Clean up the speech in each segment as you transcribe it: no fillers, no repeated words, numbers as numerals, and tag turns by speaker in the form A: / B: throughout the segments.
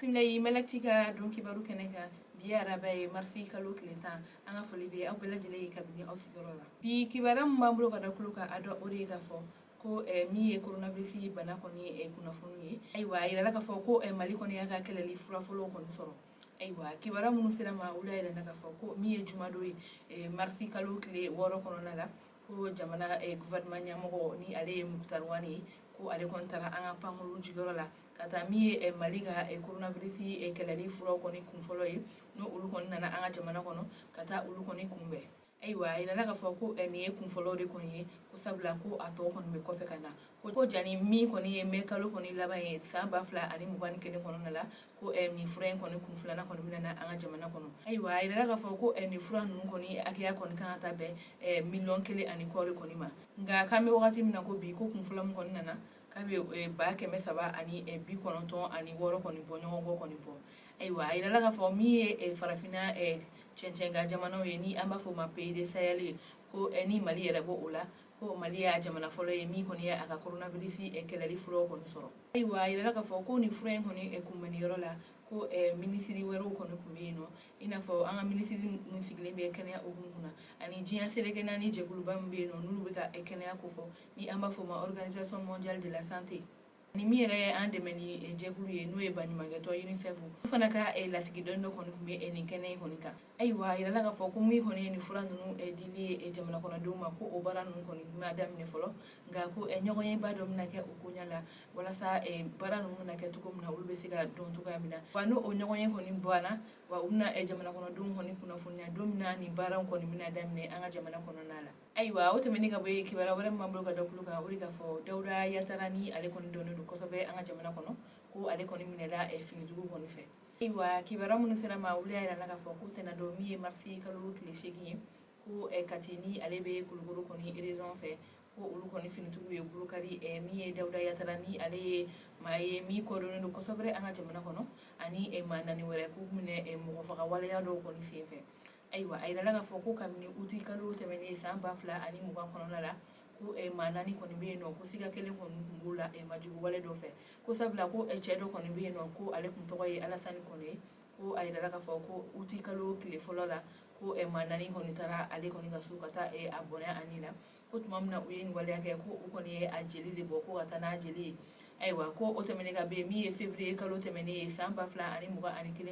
A: Bisimila i Malactu ka don kibaru kɛnɛ kan. Bi ye araba ye, marisi kalo tile 10. An ka foli bɛ aw bɛɛ lajɛlen ye kabini aw sigiyɔrɔ la. Bi kibaruya min b'an bolo ka da tulo kan, a dɔn o de ye k'a fɔ ko min ye coronavirus bana kɔni kunnafoni ye. Ayiwa, a yirala k'a fɔ ko Mali kɔni y'a ka kɛlɛli fura fɔlɔw kɔni sɔrɔ. Ayiwa, kibaruya minnu sera ma, olu y'a yira k'a fɔ ko min ye jumadon ye, marisi kalo tile 6 kɔnɔna la, ko jamana gouvernement ɲɛmɔgɔ, ni ale ye Moctar Ouane ye, ko ale kɔni taara an ka pankurun jigiyɔrɔ la ka taa min ye Mali ka coronavirus kɛlɛli furaw kɔni kunfɔlɔ ye, n'o olu kɔni nana an ka jamana kɔnɔ, ka taa olu kɔni kunbɛn. Ayiwa, a yirala k'a fɔ ko nin ye kunfɔlɔw de kɔni ye, ko sabula ko a tɔ kɔni bɛ kɔfɛ ka na, ko jani min kɔni ye mɛ kalo kɔni laban ye san 2021 kɔnɔna la, ko nin fura in kɔni kun filanan kɔni bɛna na an ka jamana kɔnɔ. Ayiwa, a yirala k'a fɔ ko nin fura ninnu kɔni hakɛya kɔni kan ka taa bɛn miliyɔn 1 ani kɔ de kɔni ma. Nka k'an bɛ wagati min na ko bi, ko kun fɔlɔ min kɔni nana, k'a bɛ 396,000 kɔni bɔ ɲɔgɔn kɔ kɔni bɔ. Ayiwa, a yirala k'a fɔ min ye farafinna cɛncɛnkan jamanaw ye, ni an b'a fɔ o ma pays de Sahel ye, ko ni Mali yɛrɛ b'o o la, ko Mali y'a jamana fɔlɔ ye min kɔni ye a ka coronavirus kɛlɛli furaw kɔni sɔrɔ. Ayiwa, a yirala k'a fɔ ko nin fura in kɔni kunbɛnni yɔrɔ la, ko minisiri wɛrɛw kɔni tun bɛ yen nɔ, i n'a fɔ an ka minisiri min sigilen bɛ kɛnɛya hukumu kunna, ani diɲɛ seleke naani jɛkuluba min bɛ yen nɔ, n'olu bɛ ka kɛnɛya kofɔ, ni an b'a fɔ o ma Organisation mondiale de la santé, ni min yɛrɛ ye an dɛmɛ ni jɛkulu ye, n'o ye baɲumankɛtɔn UNICEF fana ka lasigiden dɔ kɔni tun bɛ nin kɛnɛ in kɔni kan. Ayiwa, a yirala k'a fɔ ko min kɔni ye nin fura ninnu dili ye jamana kɔnɔdenw ma, ko o baara ninnu kɔni ma daminɛ fɔlɔ, nka ko ɲɔgɔnyeba dɔ bɛna kɛ o koɲa la, walasa baara ninnu bɛna kɛ cogo min na, olu bɛ se ka dɔn cogoya min na. Wa n'o ɲɔgɔnye kɔni banna, wa u bɛna jamana kɔnɔdenw kɔni kunnafoniya don min na nin baara kɔni bɛna daminɛ an ka jamana kɔnɔna la. Ayiwa, o tɛmɛnen ka bɔ yen, kibaruya wɛrɛ min b'an bolo ka da tulo kan, o de k'a fɔ Dawuda Yatara, ni ale kɔni dɔnnen don kosɛbɛ an ka jamana kɔnɔ, ko ale kɔni minɛla finitigiw kɔni fɛ. Ayiwa, kibaruya minnu sera ma, olu y'a yira k'a fɔ ko tɛnɛndon min ye marisi kalo tile 8 ye, ko Kati, ni ale bɛ Kulukoro kɔni région fɛ, ko olu kɔni finitigiw ye bolokari min ye Dawuda Yatara, ni ale ye maa ye min kɔdɔnnen don kosɛbɛ an ka jamana kɔnɔ, ani maa naani wɛrɛ, k'u minɛ mɔgɔ faga waleya dɔw kɔni sen fɛ. Ayiwa, a yirala k'a fɔ ko kabini uti kalo tɛmɛnen san 2020 kɔnɔna la, ko maa naani kɔni bɛ yen nɔ, ko siga kelen kɔni tun b'u la majugu wale dɔ fɛ, ko sabula ko cɛ dɔ kɔni bɛ yen nɔ, ko ale tun tɔgɔ ye Alasani Kɔnɛ ye, ko a yirala k'a fɔ ko uti kalo tile fɔlɔ la, ko maa naani kɔni taara ale kɔni ka so ka taa a bɔnɛ a ni la, ko tuma min na u ye nin waleya kɛ, ko u kɔni ye a jeli de bɔ ko ka taa n'a jeli ye. Ayiwa, ko o tɛmɛnen ka bɔ yen, min ye février kalo tɛmɛnen ye san 2021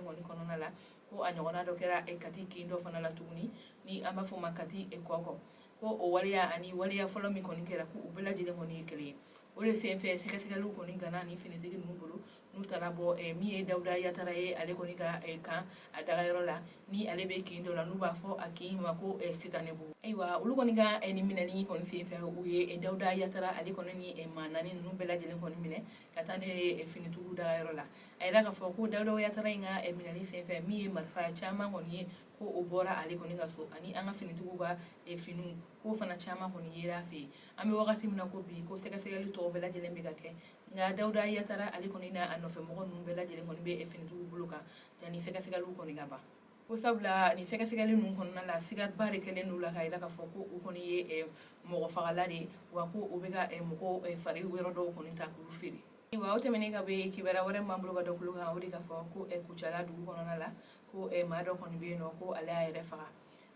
A: kɔni kɔnɔna la, ko a ɲɔgɔnna dɔ kɛra Kati kin dɔ fana la tuguni, ni an b'a fɔ o ma Kati Kɔkɔ, ko o waleya ani waleya fɔlɔ min kɔni kɛra, ko u bɛɛ lajɛlen kɔni ye kelen ye. O de senfɛ, sɛgɛsɛgɛliw kɔni gana ni finitigi ninnu bolo, n'u taara bɔ min ye Dawuda Yatara ye, ale kɔni ka kan a dagayɔrɔ la, ni ale bɛ kin dɔ la n'u b'a fɔ a kin ma ko Sitanɛbugu. Ayiwa, olu kɔni ka nin minɛli kɔni senfɛ, u ye Dawuda Yatara ale kɔni ni maa naani ninnu bɛɛ lajɛlen kɔni minɛ ka taa n'u ye finitigiw dagayɔrɔ la. A yira k'a fɔ ko Dawuda Yatara in ka minɛli senfɛ, min ye marifa caman kɔni ye, ko o bɔra ale kɔni ka so, ani an ka finitigiw ka finiw, k'o fana caman kɔni yera a fɛ yen. An bɛ wagati min na ko bi, ko sɛgɛsɛgɛli tɔw bɛɛ lajɛlen bɛ ka kɛ, nka Dawuda Yatara ale kɔni n'a nɔfɛmɔgɔ ninnu bɛɛ lajɛlen kɔni bɛ finitigiw bolo kan yanni sɛgɛsɛgɛliw kɔni ka ban, ko sabula nin sɛgɛsɛgɛli ninnu kɔnɔna la, sigaba de kɛlen don la k'a yira k'a fɔ ko u kɔni ye mɔgɔ fagala de ye, wa ko u bɛ ka mɔgɔw fari yɔrɔ dɔw kɔni ta k'olu feere. Ayiwa, o tɛmɛnen ka bɔ yen, kibaruya wɛrɛ min b'an bolo ka da tulo kan, o de k'a fɔ ko Kucala dugu kɔnɔna la, ko maa dɔ kɔni bɛ yen nɔ, ko ale y'a yɛrɛ faga.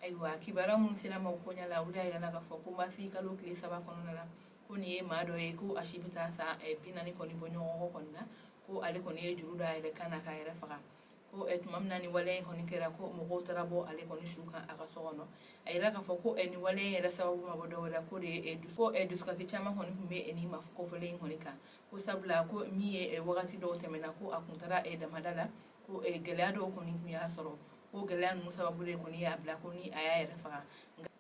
A: Ayiwa, kibaruya minnu sera ma o koɲɛ la, olu y'a yira k'a fɔ ko marisi kalo tile 3 kɔnɔna la, ko nin ye maa dɔ ye, ko a si bɛ taa san 40 kɔni bɔ ɲɔgɔn kɔ kɔni na, ko ale kɔni ye juru don a yɛrɛ kan na k'a yɛrɛ faga. Ko tuma min na ni waleya in kɔni kɛra, ko mɔgɔw taara bɔ ale kɔni su kan a ka so kɔnɔ. A yira k'a fɔ ko nin waleya in yɛrɛ sababu ma bɔ dɔwɛrɛ la, ko de ye ko dusukasi caman kɔni tun bɛ nin maa kofɔlen in kɔni kan, ko sabula ko min ye wagati dɔw tɛmɛna, ko a kun taara damada la, ko gɛlɛya dɔw kɔni tun y'a sɔrɔ, ko gɛlɛya ninnu sababu de kɔni y'a bila ko ni a y'a yɛrɛ faga.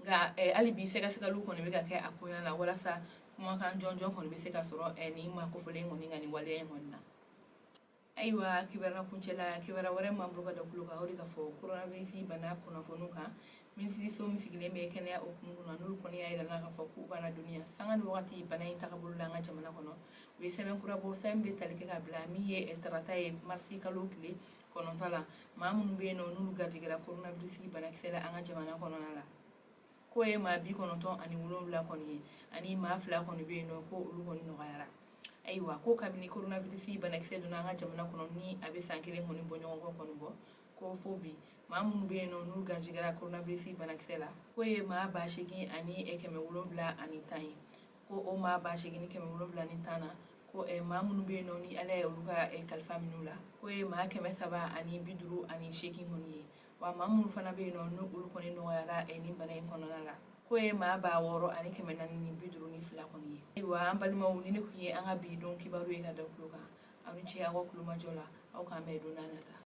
A: Nka hali bi sɛgɛsɛgɛliw kɔni bɛ ka kɛ a koɲa la, walasa kumakan jɔnjɔn kɔni bɛ se ka sɔrɔ nin maa kofɔlen kɔni ka nin waleya in kɔni na. Ayiwa, kibaruya kuncɛ la, kibaruya wɛrɛ min b'an bolo ka da tulo kan, o de k'a fɔ coronavirus bana kunnafoniw kan, minisiriso min sigilen bɛ kɛnɛya hukumu kunna, n'olu kɔni y'a yira k'a fɔ k'u b'an ladɔnniya sanga ni wagati bana in tagabolo la an ka jamana kɔnɔ. U ye sɛbɛn kura bɔ, sɛbɛn bɛ tali kɛ ka bila min ye tarata ye, marisi kalo tile 9 la, maa minnu bɛ yen nɔ, n'olu garijɛgɛra coronavirus banakisɛ la an ka jamana kɔnɔna la, k'o ye maa 97 kɔni ye, ani maa 2 kɔni bɛ yen nɔ, ko olu kɔni nɔgɔyara. Ayiwa, ko kabini coronavirus banakisɛ donna an ka jamana kɔnɔ, ni a bɛ san kelen kɔni bɔ ɲɔgɔn kɔ kɔni bɔ, ko fo bi, maa minnu bɛ yen nɔ n'u garijɛgɛra coronavirus banakisɛ la, k'o ye maa 8710 ye. Ko o maa 8710 na, ko maa minnu bɛ yen nɔ ni Ala ye olu ka kalifa minɛ u la, k'o ye maa 358 kɔni ye. Wa maa minnu fana bɛ yen nɔ ni olu kɔni nɔgɔyara nin bana in kɔnɔna la, k'o ye maa 6452 kɔni ye. Ayiwa, an balimaw, nin ne tun ye an ka bi don kibaru ye ka da tulo kan. Aw ni ce aw ka kulomajɔ la. Aw k'an bɛn don n'a nata.